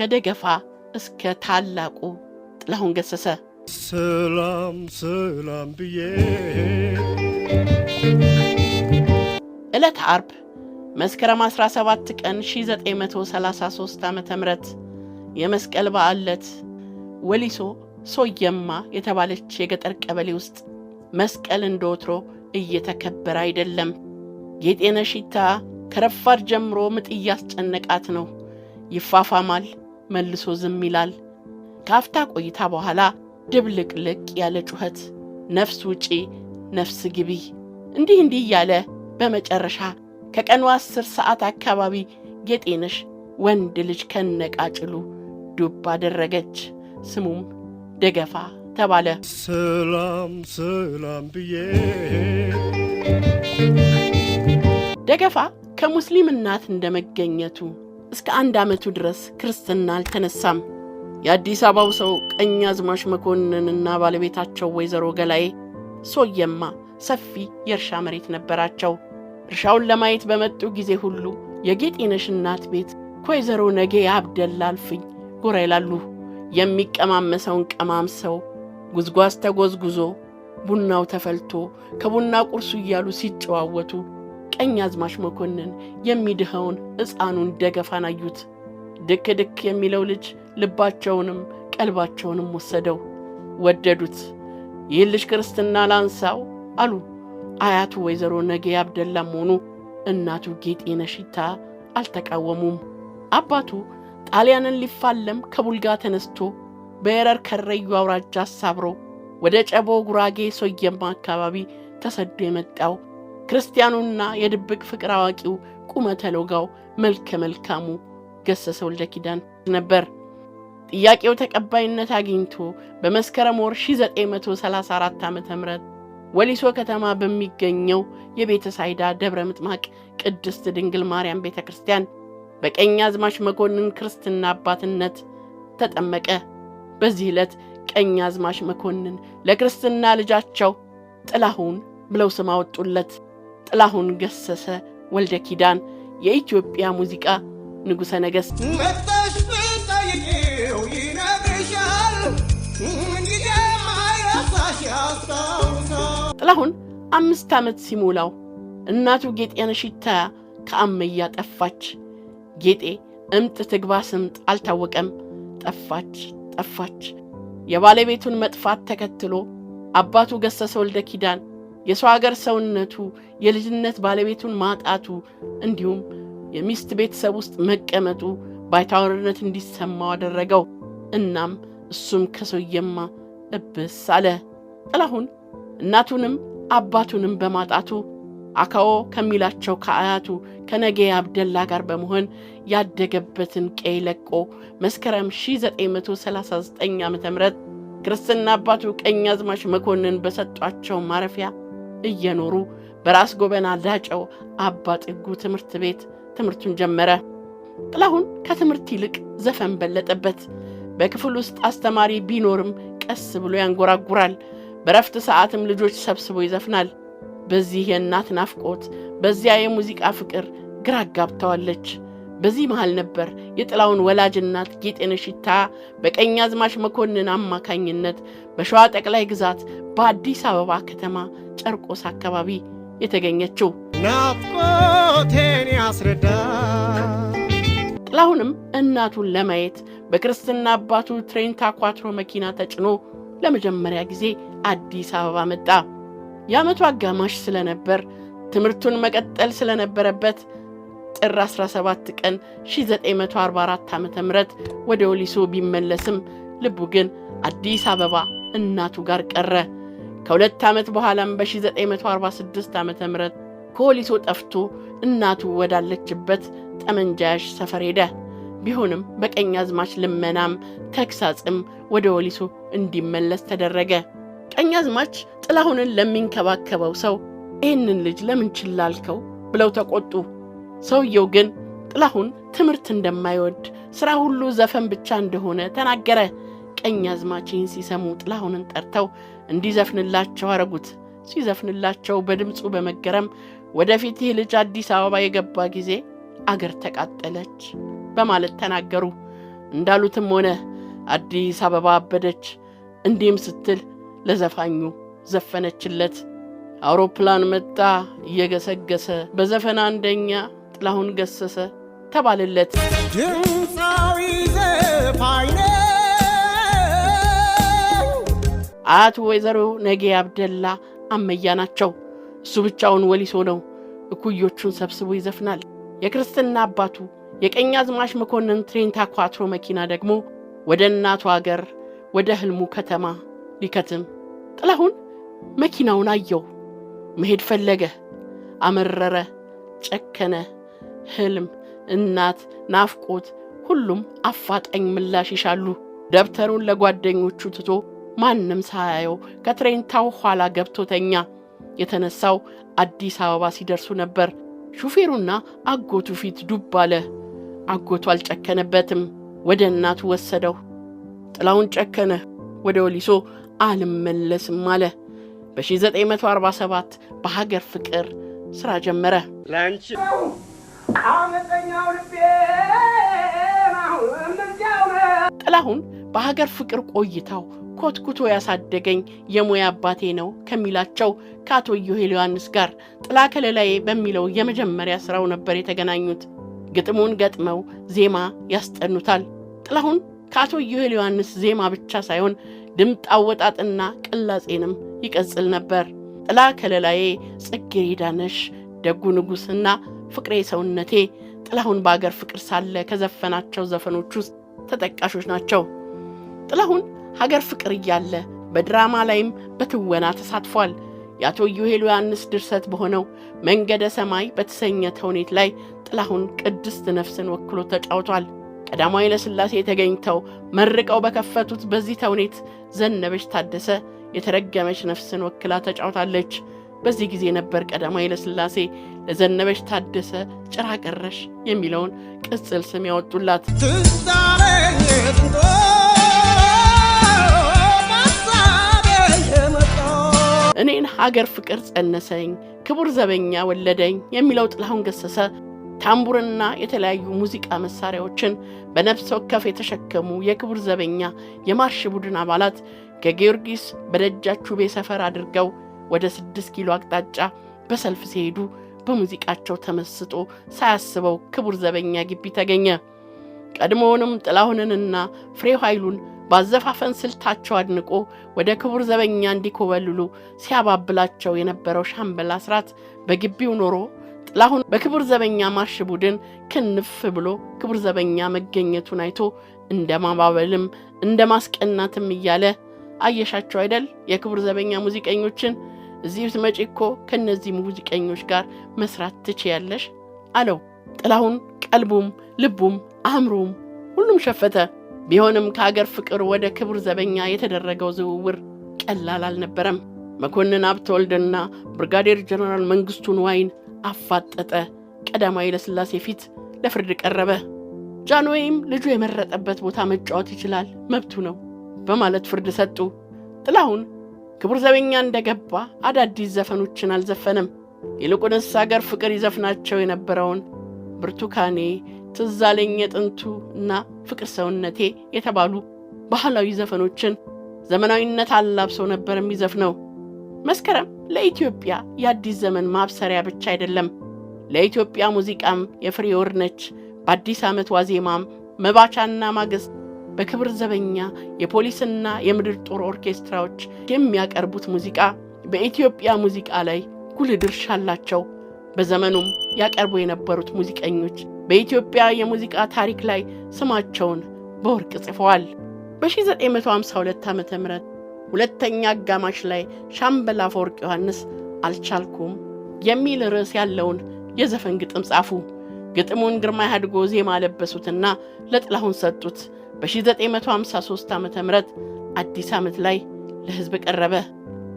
ከደገፋ እስከ ታላቁ ጥላሁን ገሰሰ። ሰላም ሰላም ብዬ። ዕለተ አርብ መስከረም 17 ቀን 1933 ዓ.ም የመስቀል በዓል ዕለት ወሊሶ ሶየማ የተባለች የገጠር ቀበሌ ውስጥ መስቀል እንደወትሮ እየተከበረ አይደለም። ጌጤነሽ ይታ ከረፋድ ጀምሮ ምጥ እያስጨነቃት ነው። ይፋፋማል፣ መልሶ ዝም ይላል። ከአፍታ ቆይታ በኋላ ድብልቅልቅ ያለ ጩኸት፣ ነፍስ ውጪ ነፍስ ግቢ፣ እንዲህ እንዲህ እያለ በመጨረሻ ከቀኑ 10 ሰዓት አካባቢ ጌጤነሽ ወንድ ልጅ ከነቃጭሉ ዱብ አደረገች። ስሙም ደገፋ ተባለ። ሰላም ሰላም ብዬ። ደገፋ ከሙስሊም እናት እንደመገኘቱ እስከ 1 ዓመቱ ድረስ ክርስትና አልተነሳም። የአዲስ አበባው ሰው ቀኛዝማች መኮንንና ባለቤታቸው ወይዘሮ ገላዬ ሶየማ ሰፊ የእርሻ መሬት ነበራቸው። እርሻውን ለማየት በመጡ ጊዜ ሁሉ የጌጤነሽ እናት ቤት ከወይዘሮ ነጌ አብደላ አልፍኝ ጎራ ይላሉ። የሚቀማመሰውን ቀማምሰው ጉዝጓዝ ተጎዝጉዞ ቡናው ተፈልቶ ከቡና ቁርሱ እያሉ ሲጨዋወቱ ቀኛዝማች መኮንን የሚድኸውን ሕፃኑን ደገፋን አዩት። ድክ ድክ የሚለው ልጅ ልባቸውንም ቀልባቸውንም ወሰደው፣ ወደዱት። ይህን ልጅ ክርስትና ላንሳው አሉ። አያቱ ወይዘሮ ነጌ አብደላም ሆኑ እናቱ ጌጤነሽ ይታ አልተቃወሙም። አባቱ ጣሊያንን ሊፋለም ከቡልጋ ተነስቶ በየረር ከረዩ አውራጃ አሳብሮ ወደ ጨቦ ጉራጌ ሶየማ አካባቢ ተሰዶ የመጣው ክርስቲያኑና የድብቅ ፍቅር አዋቂው ቁመተ ሎጋው መልከ መልካሙ ገሰሰ ወልደ ኪዳን ነበር። ጥያቄው ተቀባይነት አግኝቶ በመስከረም ወር 1934 ዓመተ ምህረት ወሊሶ ከተማ በሚገኘው የቤተ ሳይዳ ደብረ ምጥማቅ ቅድስት ድንግል ማርያም ቤተክርስቲያን በቀኛዝማች መኮንን ክርስትና አባትነት ተጠመቀ። በዚህ ዕለት ቀኛዝማች መኮንን ለክርስትና ልጃቸው ጥላሁን ብለው ስም አወጡለት። ጥላሁን ገሰሰ ወልደ ኪዳን የኢትዮጵያ ሙዚቃ ንጉሠ ነገሥት። መጥተሽ ብትጠይቂው ይነግርሻል፣ ምንጊዜም አይረሳሽ ያስታውሳል። ጥላሁን 5 ዓመት ሲሞላው እናቱ ጌጤነሽ ይታ ከአመያ ጠፋች። ጌጤ እምጥ ትግባ ስምጥ አልታወቀም። ጠፋች ጠፋች። የባለቤቱን መጥፋት ተከትሎ አባቱ ገሰሰ ወልደ ኪዳን የሰው ሀገር ሰውነቱ የልጅነት ባለቤቱን ማጣቱ እንዲሁም የሚስት ቤተሰብ ውስጥ መቀመጡ ባይታወርነት እንዲሰማው አደረገው። እናም እሱም ከሰውየማ እብስ አለ። ጥላሁን እናቱንም አባቱንም በማጣቱ አካዎ ከሚላቸው ከአያቱ ከነጌ አብደላ ጋር በመሆን ያደገበትን ቀይ ለቆ መስከረም 1939 ዓመተ ምህረት ክርስትና አባቱ ቀኛዝማች መኮንን በሰጧቸው ማረፊያ እየኖሩ በራስ ጎበና ዳጨው አባ ጥጉ ትምህርት ቤት ትምህርቱን ጀመረ። ጥላሁን ከትምህርት ይልቅ ዘፈን በለጠበት። በክፍል ውስጥ አስተማሪ ቢኖርም ቀስ ብሎ ያንጎራጉራል። በረፍት ሰዓትም ልጆች ሰብስቦ ይዘፍናል። በዚህ የእናት ናፍቆት በዚያ የሙዚቃ ፍቅር ግራ አጋብተዋለች። በዚህ መሃል ነበር የጥላሁን ወላጅ እናት ጌጤነሽ ይታ በቀኛዝማች መኮንን አማካኝነት በሸዋ ጠቅላይ ግዛት በአዲስ አበባ ከተማ ጨርቆስ አካባቢ የተገኘችው። ናፍቆቴን ያስረዳ። ጥላሁንም እናቱን ለማየት በክርስትና አባቱ ትሬንታ ኳትሮ መኪና ተጭኖ ለመጀመሪያ ጊዜ አዲስ አበባ መጣ። የዓመቱ አጋማሽ ስለነበር ትምህርቱን መቀጠል ስለነበረበት ጥር 17 ቀን 1944 ዓመተ ምህረት ወደ ወሊሶ ቢመለስም ልቡ ግን አዲስ አበባ እናቱ ጋር ቀረ። ከሁለት ዓመት በኋላም በ1946 ዓመተ ምህረት ከወሊሶ ጠፍቶ እናቱ ወዳለችበት ጠመንጃያሽ ሰፈር ሄደ። ቢሆንም በቀኛዝማች ልመናም ተግሳጽም ወደ ወሊሶ እንዲመለስ ተደረገ። ቀኛዝማች ጥላሁንን ለሚንከባከበው ሰው ይህንን ልጅ ለምን ችላ አልከው ብለው ተቆጡ። ሰውየው ግን ጥላሁን ትምህርት እንደማይወድ ስራ ሁሉ ዘፈን ብቻ እንደሆነ ተናገረ። ቀኛዝማች ይህን ሲሰሙ ጥላሁንን ጠርተው እንዲዘፍንላቸው አረጉት። ሲዘፍንላቸው በድምፁ በመገረም ወደፊት ይህ ልጅ አዲስ አበባ የገባ ጊዜ አገር ተቃጠለች በማለት ተናገሩ። እንዳሉትም ሆነ። አዲስ አበባ አበደች። እንዲህም ስትል ለዘፋኙ ዘፈነችለት። አውሮፕላን መጣ እየገሰገሰ፣ በዘፈን አንደኛ ጥላሁን ገሰሰ ተባለለት። ድምፃዊ ዘፋኝ ነኝ። አያቱ ወይዘሮ ነጌ አብደላ አመያ ናቸው። እሱ ብቻውን ወሊሶ ነው። እኩዮቹን ሰብስቦ ይዘፍናል። የክርስትና አባቱ የቀኛዝማች መኮንን ትሬንታ ኳትሮ መኪና ደግሞ ወደ እናቱ አገር ወደ ህልሙ ከተማ ሊከትም ጥላሁን መኪናውን አየው። መሄድ ፈለገ። አመረረ፣ ጨከነ። ህልም፣ እናት፣ ናፍቆት ሁሉም አፋጣኝ ምላሽ ይሻሉ። ደብተሩን ለጓደኞቹ ትቶ ማንም ሳያየው ከትሬንታው ኋላ ገብቶ ተኛ። የተነሳው አዲስ አበባ ሲደርሱ ነበር። ሹፌሩና አጎቱ ፊት ዱብ አለ። አጎቱ አልጨከነበትም፣ ወደ እናቱ ወሰደው። ጥላሁን ጨከነ፣ ወደ ወሊሶ አልመለስም አለ። በ1947 በሀገር ፍቅር ሥራ ጀመረ። ላንቺ አመፀኛው ልቤ አሁንም እዚያው ነው። ጥላሁን በሀገር ፍቅር ቆይታው ኮትኩቶ ያሳደገኝ የሙያ አባቴ ነው ከሚላቸው ከአቶ ዮሄል ዮሐንስ ጋር ጥላ ከለላዬ በሚለው የመጀመሪያ ስራው ነበር የተገናኙት። ግጥሙን ገጥመው ዜማ ያስጠኑታል። ጥላሁን ከአቶ ዮሄል ዮሐንስ ዜማ ብቻ ሳይሆን ድምፅ አወጣጥና ቅላጼንም ይቀጽል ነበር። ጥላ ከለላዬ፣ ጽጌረዳ ነሽ፣ ደጉ ንጉሥና ፍቅሬ ሰውነቴ ጥላሁን በአገር ፍቅር ሳለ ከዘፈናቸው ዘፈኖች ውስጥ ተጠቃሾች ናቸው። ጥላሁን ሀገር ፍቅር እያለ በድራማ ላይም በትወና ተሳትፏል። የአቶ ዮሄል ዮሐንስ ድርሰት በሆነው መንገደ ሰማይ በተሰኘ ተውኔት ላይ ጥላሁን ቅድስት ነፍስን ወክሎ ተጫውቷል። ቀዳማዊ ኃይለ ሥላሴ ተገኝተው መርቀው በከፈቱት በዚህ ተውኔት ዘነበች ታደሰ የተረገመች ነፍስን ወክላ ተጫውታለች። በዚህ ጊዜ ነበር ቀዳማዊ ኃይለ ሥላሴ ለዘነበች ታደሰ ጭራ ቀረሽ የሚለውን ቅጽል ስም ያወጡላት። ትዝ አለኝ ጥንቶ በሀሳቤ የመጣ። እኔን ሀገር ፍቅር ጸነሰኝ፣ ክቡር ዘበኛ ወለደኝ የሚለው ጥላሁን ገሰሰ ታምቡርና የተለያዩ ሙዚቃ መሳሪያዎችን በነፍስ ወከፍ የተሸከሙ የክቡር ዘበኛ የማርሽ ቡድን አባላት ከጊዮርጊስ በደጃች ውቤ ሰፈር አድርገው ወደ 6 ኪሎ አቅጣጫ በሰልፍ ሲሄዱ በሙዚቃቸው ተመስጦ ሳያስበው ክቡር ዘበኛ ግቢ ተገኘ። ቀድሞውንም ጥላሁንንና ፍሬው ኃይሉን ባዘፋፈን ስልታቸው አድንቆ ወደ ክቡር ዘበኛ እንዲኮበልሉ ሲያባብላቸው የነበረው ሻምበል አስራት በግቢው ኖሮ ጥላሁን በክቡር ዘበኛ ማርሽ ቡድን ክንፍ ብሎ ክቡር ዘበኛ መገኘቱን አይቶ እንደማባበልም እንደማስቀናትም እያለ አየሻቸው አይደል የክቡር ዘበኛ ሙዚቀኞችን፣ እዚህ ብትመጪ እኮ ከነዚህ ሙዚቀኞች ጋር መስራት ትችያለሽ አለው። ጥላሁን ቀልቡም ልቡም አእምሮም ሁሉም ሸፈተ። ቢሆንም ከአገር ፍቅር ወደ ክቡር ዘበኛ የተደረገው ዝውውር ቀላል አልነበረም። መኮንን ሀብተወልድና ብርጋዴር ጀነራል መንግስቱ ንዋይን አፋጠጠ። ቀዳማዊ ኃይለሥላሴ ፊት ለፍርድ ቀረበ። ጃንሆይም ልጁ የመረጠበት ቦታ መጫወት ይችላል፣ መብቱ ነው በማለት ፍርድ ሰጡ። ጥላሁን ክቡር ዘበኛ እንደገባ አዳዲስ ዘፈኖችን አልዘፈነም። ይልቁንስ አገር ፍቅር ይዘፍናቸው የነበረውን ብርቱካኔ፣ ትዝ አለኝ የጥንቱ እና ፍቅር ሰውነቴ የተባሉ ባህላዊ ዘፈኖችን ዘመናዊነት አላብሰው ነበር የሚዘፍነው። መስከረም ለኢትዮጵያ የአዲስ ዘመን ማብሰሪያ ብቻ አይደለም፣ ለኢትዮጵያ ሙዚቃም የፍሬ ወር ነች። በአዲስ ዓመት ዋዜማም መባቻና ማግስት በክብር ዘበኛ የፖሊስና የምድር ጦር ኦርኬስትራዎች የሚያቀርቡት ሙዚቃ በኢትዮጵያ ሙዚቃ ላይ ጉልህ ድርሻ አላቸው። በዘመኑም ያቀርቡ የነበሩት ሙዚቀኞች በኢትዮጵያ የሙዚቃ ታሪክ ላይ ስማቸውን በወርቅ ጽፈዋል። በ1952 ዓ.ም ሁለተኛ አጋማሽ ላይ ሻምበል አፈወርቅ ዮሐንስ አልቻልኩም የሚል ርዕስ ያለውን የዘፈን ግጥም ጻፉ። ግጥሙን ግርማ ያድጎ ዜማ ለበሱትና ለጥላሁን ሰጡት። በ1953 ዓ.ም አዲስ ዓመት ላይ ለሕዝብ ቀረበ።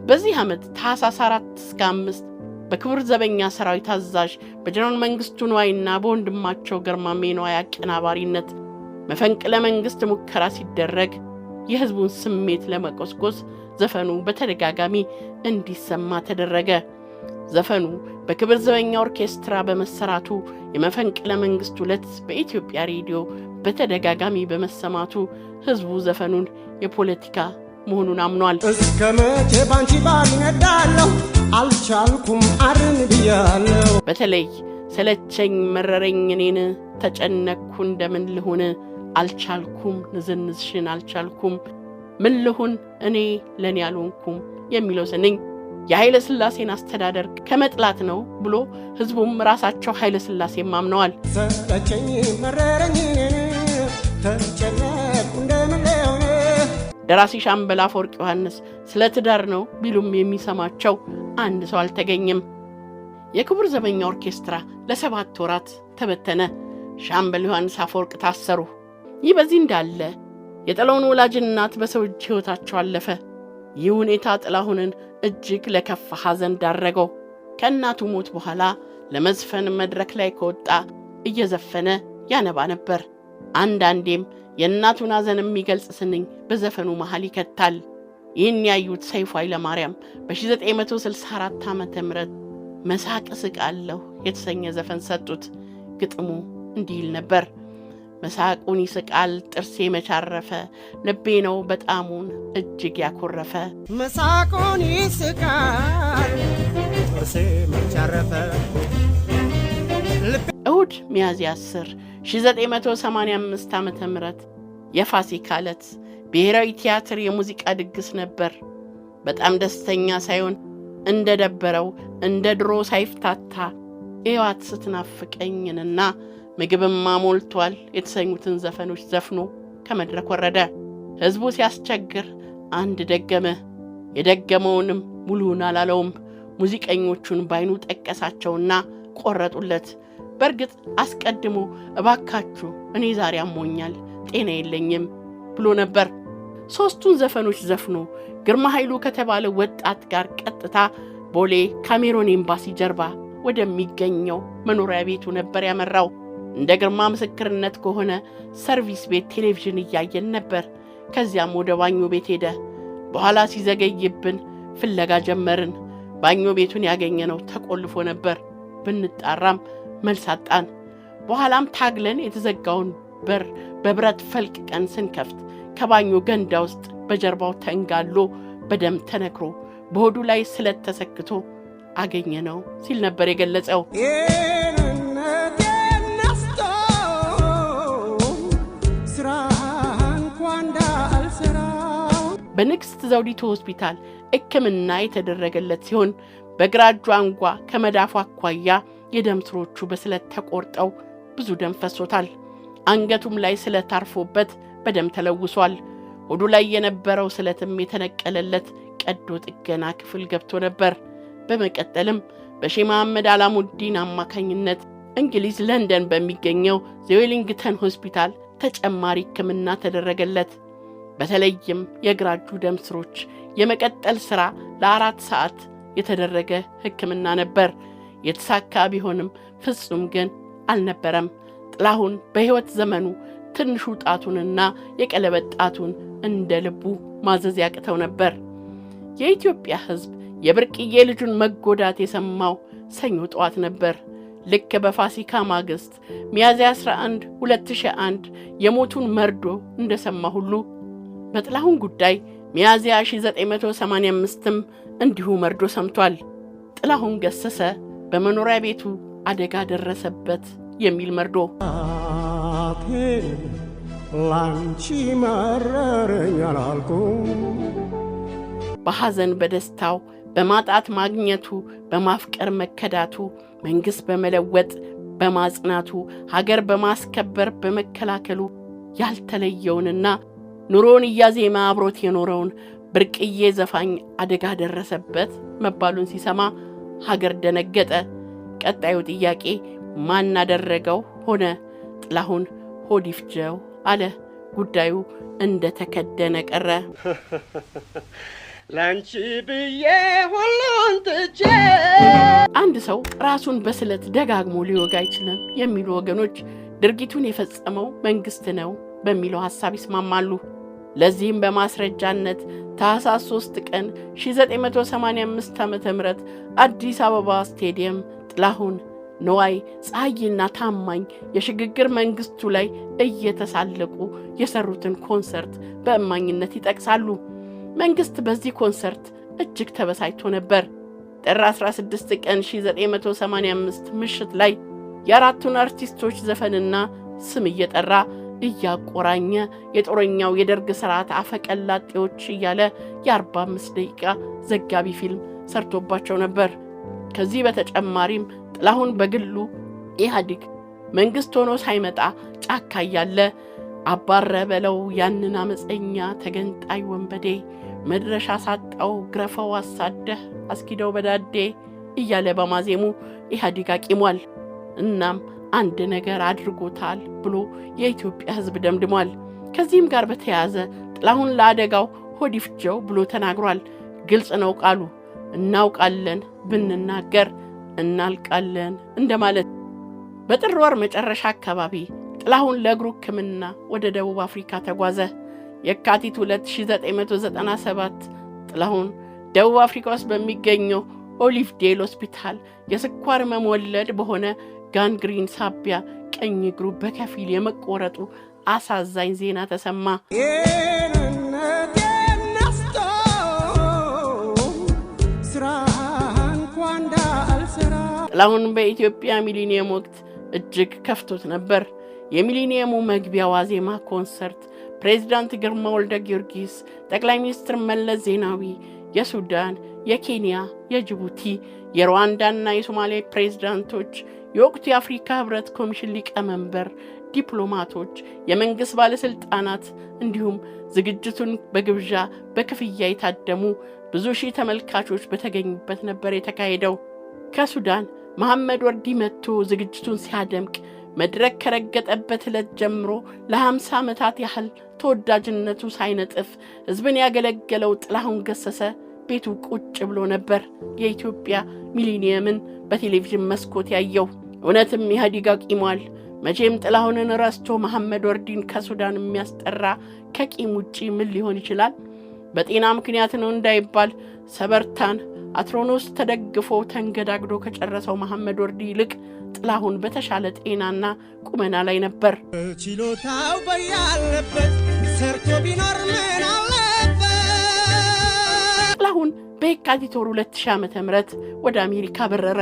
በዚህ ዓመት ታኅሳስ 4 እስከ 5 በክቡር ዘበኛ ሰራዊት አዛዥ በጀነራል መንግስቱ ንዋይና በወንድማቸው ገርማሜ ንዋይ አቀናባሪነት መፈንቅለ መንግስት ሙከራ ሲደረግ የሕዝቡን ስሜት ለመቆስቆስ ዘፈኑ በተደጋጋሚ እንዲሰማ ተደረገ። ዘፈኑ በክብር ዘበኛ ኦርኬስትራ በመሰራቱ፣ የመፈንቅለ መንግስቱ ዕለት በኢትዮጵያ ሬዲዮ በተደጋጋሚ በመሰማቱ ህዝቡ ዘፈኑን የፖለቲካ መሆኑን አምኗል። እስከ መቼ ባንቺ ባር ይነዳለሁ? አልቻልኩም አርን ብያለሁ። በተለይ ሰለቸኝ መረረኝ እኔን፣ ተጨነቅኩ እንደምን ልሁን፣ አልቻልኩም ንዝንዝሽን አልቻልኩም፣ ምን ልሁን እኔ ለእኔ አልሆንኩም የሚለው ስንኝ የኃይለ ሥላሴን አስተዳደር ከመጥላት ነው ብሎ ህዝቡም ራሳቸው ኃይለ ሥላሴም አምነዋል። ሰለቸኝ መረረኝ እኔን፣ ተጨነቅኩ እንደምን ልሁን። ደራሲ ሻምበል አፈወርቅ ዮሐንስ ስለ ትዳር ነው ቢሉም የሚሰማቸው አንድ ሰው አልተገኘም። የክቡር ዘበኛ ኦርኬስትራ ለ7 ወራት ተበተነ። ሻምበል ዮሐንስ አፈወርቅ ታሰሩ። ይህ በዚህ እንዳለ የጥላሁን ወላጅ እናት በሰው እጅ ሕይወታቸው አለፈ። ይህ ሁኔታ ጥላሁንን እጅግ ለከፋ ሐዘን ዳረገው። ከእናቱ ሞት በኋላ ለመዝፈን መድረክ ላይ ከወጣ እየዘፈነ ያነባ ነበር። አንዳንዴም የእናቱን ሐዘን የሚገልጽ ስንኝ በዘፈኑ መሃል ይከታል። ይህን ያዩት ሰይፉ ኃይለማርያም በ1964 ዓመተ ምህረት መሳቅ እስቃለሁ የተሰኘ ዘፈን ሰጡት። ግጥሙ እንዲህ ይል ነበር። መሳቁን ይስቃል ጥርሴ መቻረፈ፣ ልቤ ነው በጣሙን እጅግ ያኮረፈ። መሳቁን ይስቃል ጥርሴ መቻረፈ። እሁድ ሚያዝያ 10 1985 ዓመተ ምህረት የፋሲካ ዕለት ብሔራዊ ቲያትር የሙዚቃ ድግስ ነበር። በጣም ደስተኛ ሳይሆን እንደደበረው እንደ ድሮ ሳይፍታታ እዋት ስትናፍቀኝንና ምግብማ ሞልቷል የተሰኙትን ዘፈኖች ዘፍኖ ከመድረክ ወረደ። ህዝቡ ሲያስቸግር አንድ ደገመ። የደገመውንም ሙሉውን አላለውም። ሙዚቀኞቹን ባይኑ ጠቀሳቸውና ቆረጡለት። በእርግጥ አስቀድሞ እባካችሁ እኔ ዛሬ አሞኛል፣ ጤና የለኝም ብሎ ነበር። 3ቱን ዘፈኖች ዘፍኖ ግርማ ኃይሉ ከተባለ ወጣት ጋር ቀጥታ ቦሌ ካሜሮን ኤምባሲ ጀርባ ወደሚገኘው መኖሪያ ቤቱ ነበር ያመራው። እንደ ግርማ ምስክርነት ከሆነ ሰርቪስ ቤት ቴሌቪዥን እያየን ነበር። ከዚያም ወደ ባኞ ቤት ሄደ። በኋላ ሲዘገይብን ፍለጋ ጀመርን። ባኞ ቤቱን ያገኘነው ተቆልፎ ነበር። ብንጣራም መልስ አጣን። በኋላም ታግለን የተዘጋውን በር በብረት ፈልቅቀን ስንከፍት ከባኞ ገንዳ ውስጥ በጀርባው ተንጋሎ በደም ተነክሮ በሆዱ ላይ ስለት ተሰክቶ አገኘነው ሲል ነበር የገለጸው። በንግስት ዘውዲቱ ሆስፒታል ሕክምና የተደረገለት ሲሆን በግራ እጁ አንጓ ከመዳፉ አኳያ የደም ስሮቹ በስለት ተቆርጠው ብዙ ደም ፈሶታል። አንገቱም ላይ ስለት አርፎበት በደም ተለውሷል። ሆዱ ላይ የነበረው ስለትም የተነቀለለት ቀዶ ጥገና ክፍል ገብቶ ነበር። በመቀጠልም በሼህ መሐመድ አላሙዲን አማካኝነት እንግሊዝ ለንደን በሚገኘው ዘዌሊንግተን ሆስፒታል ተጨማሪ ሕክምና ተደረገለት። በተለይም የግራ እጁ ደም ስሮች የመቀጠል ስራ ለ4 ሰዓት የተደረገ ሕክምና ነበር። የተሳካ ቢሆንም ፍጹም ግን አልነበረም። ጥላሁን በሕይወት ዘመኑ ትንሹ ጣቱንና የቀለበት ጣቱን እንደ ልቡ ማዘዝ ያቅተው ነበር። የኢትዮጵያ ሕዝብ የብርቅዬ ልጁን መጎዳት የሰማው ሰኞ ጠዋት ነበር። ልክ በፋሲካ ማግስት ሚያዝያ 11 2001 የሞቱን መርዶ እንደሰማ ሁሉ በጥላሁን ጉዳይ ሚያዝያ 1985ም እንዲሁ መርዶ ሰምቷል። ጥላሁን ገሰሰ በመኖሪያ ቤቱ አደጋ ደረሰበት የሚል መርዶ። አቴ ላንቺ መረረኝ አላልኩም። በሐዘን በደስታው በማጣት ማግኘቱ በማፍቀር መከዳቱ መንግስት በመለወጥ በማጽናቱ ሀገር በማስከበር በመከላከሉ ያልተለየውንና ኑሮውን እያዜመ አብሮት የኖረውን ብርቅዬ ዘፋኝ አደጋ ደረሰበት መባሉን ሲሰማ ሀገር ደነገጠ። ቀጣዩ ጥያቄ ማን አደረገው ሆነ። ጥላሁን ሆድ ይፍጀው አለ። ጉዳዩ እንደተከደነ ቀረ። ላንቺ ብዬ ሁሉን ትቼ። አንድ ሰው ራሱን በስለት ደጋግሞ ሊወጋ አይችልም የሚሉ ወገኖች ድርጊቱን የፈጸመው መንግስት ነው በሚለው ሐሳብ ይስማማሉ። ለዚህም በማስረጃነት ታህሳስ 3 ቀን 1985 ዓ.ም አዲስ አበባ ስቴዲየም ጥላሁን፣ ንዋይ፣ ፀሐይና ታማኝ የሽግግር መንግስቱ ላይ እየተሳለቁ የሰሩትን ኮንሰርት በእማኝነት ይጠቅሳሉ። መንግስት በዚህ ኮንሰርት እጅግ ተበሳጭቶ ነበር። ጥር 16 ቀን 1985 ምሽት ላይ የአራቱን አርቲስቶች ዘፈንና ስም እየጠራ እያቆራኘ የጦረኛው የደርግ ስርዓት አፈቀላጤዎች እያለ የ45 ደቂቃ ዘጋቢ ፊልም ሰርቶባቸው ነበር። ከዚህ በተጨማሪም ጥላሁን በግሉ ኢህአዴግ መንግስት ሆኖ ሳይመጣ ጫካ እያለ አባረ በለው ያንን አመፀኛ ተገንጣይ ወንበዴ፣ መድረሻ ሳጣው ግረፈው አሳደህ አስኪደው በዳዴ እያለ በማዜሙ ኢህአዴግ አቂሟል። እናም አንድ ነገር አድርጎታል ብሎ የኢትዮጵያ ሕዝብ ደምድሟል። ከዚህም ጋር በተያያዘ ጥላሁን ለአደጋው ሆድ ይፍጀው ብሎ ተናግሯል። ግልጽ ነው ቃሉ። እናውቃለን ብንናገር እናልቃለን እንደማለት። በጥር ወር መጨረሻ አካባቢ ጥላሁን ለእግሩ ሕክምና ወደ ደቡብ አፍሪካ ተጓዘ። የካቲት 2997 ጥላሁን ደቡብ አፍሪካ ውስጥ በሚገኘው ኦሊቭዴል ሆስፒታል የስኳር ህመም ወለድ በሆነ gangrene ሳቢያ ቀኝ እግሩ በከፊል የመቆረጡ አሳዛኝ ዜና ተሰማ። ጤንነቴን ነስቶ ስራ እንኳን እንዳልሰራ። ጥላሁን በኢትዮጵያ ሚሊኒየም ወቅት እጅግ ከፍቶት ነበር። የሚሊኒየሙ መግቢያ ዋዜማ ኮንሰርት ፕሬዝዳንት ግርማ ወልደ ጊዮርጊስ፣ ጠቅላይ ሚኒስትር መለስ ዜናዊ፣ የሱዳን፣ የኬንያ፣ የጅቡቲ፣ የሩዋንዳና የሶማሊያ ፕሬዝዳንቶች፣ የወቅቱ የአፍሪካ ህብረት ኮሚሽን ሊቀመንበር፣ ዲፕሎማቶች፣ የመንግስት ባለስልጣናት እንዲሁም ዝግጅቱን በግብዣ በክፍያ የታደሙ ብዙ ሺህ ተመልካቾች በተገኙበት ነበር የተካሄደው። ከሱዳን መሐመድ ወርዲ መጥቶ ዝግጅቱን ሲያደምቅ መድረክ ከረገጠበት ዕለት ጀምሮ ለ50 ዓመታት ያህል ተወዳጅነቱ ሳይነጥፍ ህዝብን ያገለገለው ጥላሁን ገሰሰ ቤቱ ቁጭ ብሎ ነበር የኢትዮጵያ ሚሊኒየምን በቴሌቪዥን መስኮት ያየው። እውነትም ኢህአዴግ አቂሟል። መቼም ጥላሁንን ረስቶ መሐመድ ወርዲን ከሱዳን የሚያስጠራ ከቂም ውጪ ምን ሊሆን ይችላል? በጤና ምክንያት ነው እንዳይባል ሰበርታን አትሮኖስ ተደግፎ ተንገዳግዶ ከጨረሰው መሐመድ ወርዲ ይልቅ ጥላሁን በተሻለ ጤናና ቁመና ላይ ነበር። ችሎታው በያለበት ሰርቶ ቢኖር ምን አለበት? ጥላሁን በየካቲት ወር 2000 ዓ.ም ወደ አሜሪካ በረረ።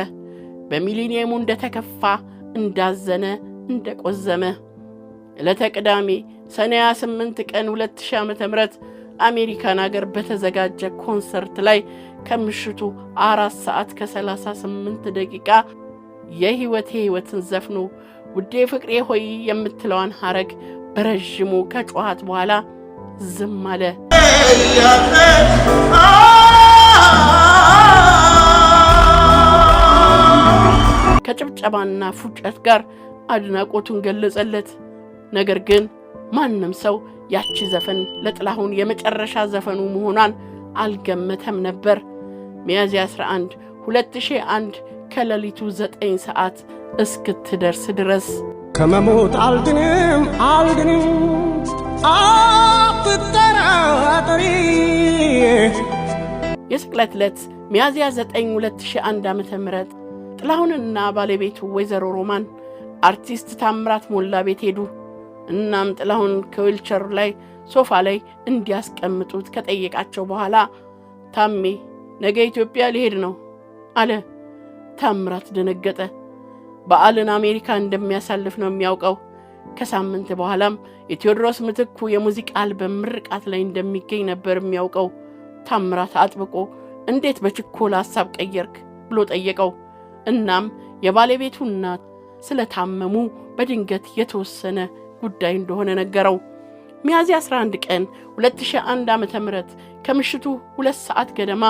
በሚሊኒየሙ እንደተከፋ፣ እንዳዘነ፣ እንደቆዘመ ዕለተ ቅዳሜ ሰኔ 28 ቀን 2000 ዓ.ም አሜሪካን ሀገር በተዘጋጀ ኮንሰርት ላይ ከምሽቱ 4 ሰዓት ከ38 ደቂቃ የህይወቴ ህይወትን ዘፍኖ ውዴ ፍቅሬ ሆይ የምትለዋን ሐረግ በረዥሙ ከጮኻት በኋላ ዝም አለ። ከጭብጨባና ፉጨት ጋር አድናቆቱን ገለጸለት። ነገር ግን ማንም ሰው ያቺ ዘፈን ለጥላሁን የመጨረሻ ዘፈኑ መሆኗን አልገመተም ነበር። ሚያዝያ 11 2001 ከሌሊቱ 9 ሰዓት እስክትደርስ ድረስ ከመሞት አልድንም አልድንም አትጠራጠሪ። የስቅለት ዕለት ሚያዝያ 9 2001 ዓ.ም ጥላሁንና ባለቤቱ ወይዘሮ ሮማን አርቲስት ታምራት ሞላ ቤት ሄዱ። እናም ጥላሁን ከዊልቸሩ ላይ ሶፋ ላይ እንዲያስቀምጡት ከጠየቃቸው በኋላ ታሜ ነገ ኢትዮጵያ ሊሄድ ነው አለ። ታምራት ደነገጠ። በዓልን አሜሪካ እንደሚያሳልፍ ነው የሚያውቀው። ከሳምንት በኋላም የቴዎድሮስ ምትኩ የሙዚቃ አልበም ምርቃት ላይ እንደሚገኝ ነበር የሚያውቀው። ታምራት አጥብቆ እንዴት በችኮላ ሐሳብ ቀየርክ ብሎ ጠየቀው። እናም የባለቤቱ እናት ስለታመሙ በድንገት የተወሰነ ጉዳይ እንደሆነ ነገረው። ሚያዝያ 11 ቀን 2001 ዓ.ም ከምሽቱ 2 ሰዓት ገደማ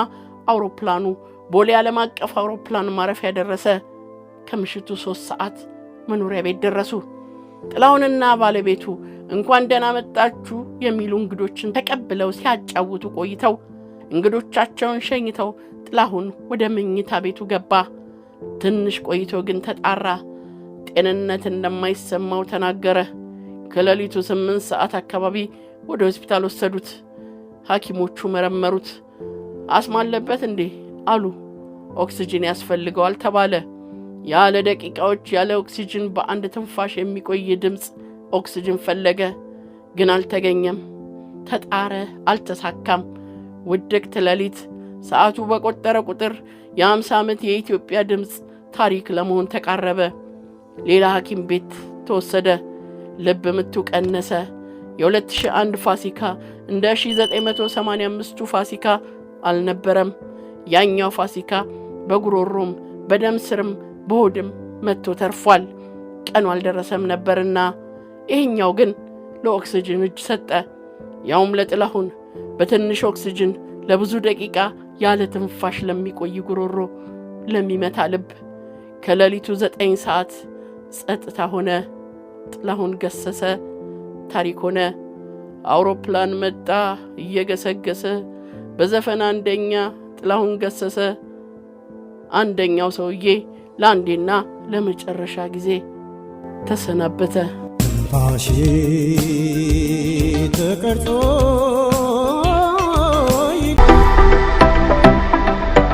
አውሮፕላኑ ቦሌ ዓለም አቀፍ አውሮፕላን ማረፊያ ደረሰ። ከምሽቱ 3 ሰዓት መኖሪያ ቤት ደረሱ። ጥላሁንና ባለቤቱ እንኳን ደህና መጣችሁ የሚሉ እንግዶችን ተቀብለው ሲያጫውቱ ቆይተው እንግዶቻቸውን ሸኝተው ጥላሁን ወደ መኝታ ቤቱ ገባ። ትንሽ ቆይቶ ግን ተጣራ። ጤንነት እንደማይሰማው ተናገረ። ከሌሊቱ 8 ሰዓት አካባቢ ወደ ሆስፒታል ወሰዱት። ሐኪሞቹ መረመሩት። አስም አለበት እንዴ አሉ። ኦክስጅን ያስፈልገዋል ተባለ። ያለ ደቂቃዎች ያለ ኦክሲጅን በአንድ ትንፋሽ የሚቆይ ድምፅ ኦክስጅን ፈለገ፣ ግን አልተገኘም። ተጣረ፣ አልተሳካም። ውድቅት ሌሊት ሰዓቱ በቆጠረ ቁጥር የ50 ዓመት የኢትዮጵያ ድምፅ ታሪክ ለመሆን ተቃረበ። ሌላ ሐኪም ቤት ተወሰደ። ልብ ምቱ ቀነሰ። የ2001 ፋሲካ እንደ 1985ቱ ፋሲካ አልነበረም። ያኛው ፋሲካ በጉሮሮም በደም ስርም በሆድም መጥቶ ተርፏል። ቀኑ አልደረሰም ነበርና፣ ይህኛው ግን ለኦክስጅን እጅ ሰጠ። ያውም ለጥላሁን በትንሽ ኦክስጅን ለብዙ ደቂቃ ያለ ትንፋሽ ለሚቆይ ጉሮሮ፣ ለሚመታ ልብ። ከሌሊቱ 9 ሰዓት ጸጥታ ሆነ። ጥላሁን ገሰሰ ታሪክ ሆነ። አውሮፕላን መጣ እየገሰገሰ፣ በዘፈን አንደኛ ጥላሁን ገሰሰ። አንደኛው ሰውዬ ለአንዴና ለመጨረሻ ጊዜ ተሰናበተ። ትንፋሽ ተቀርጾ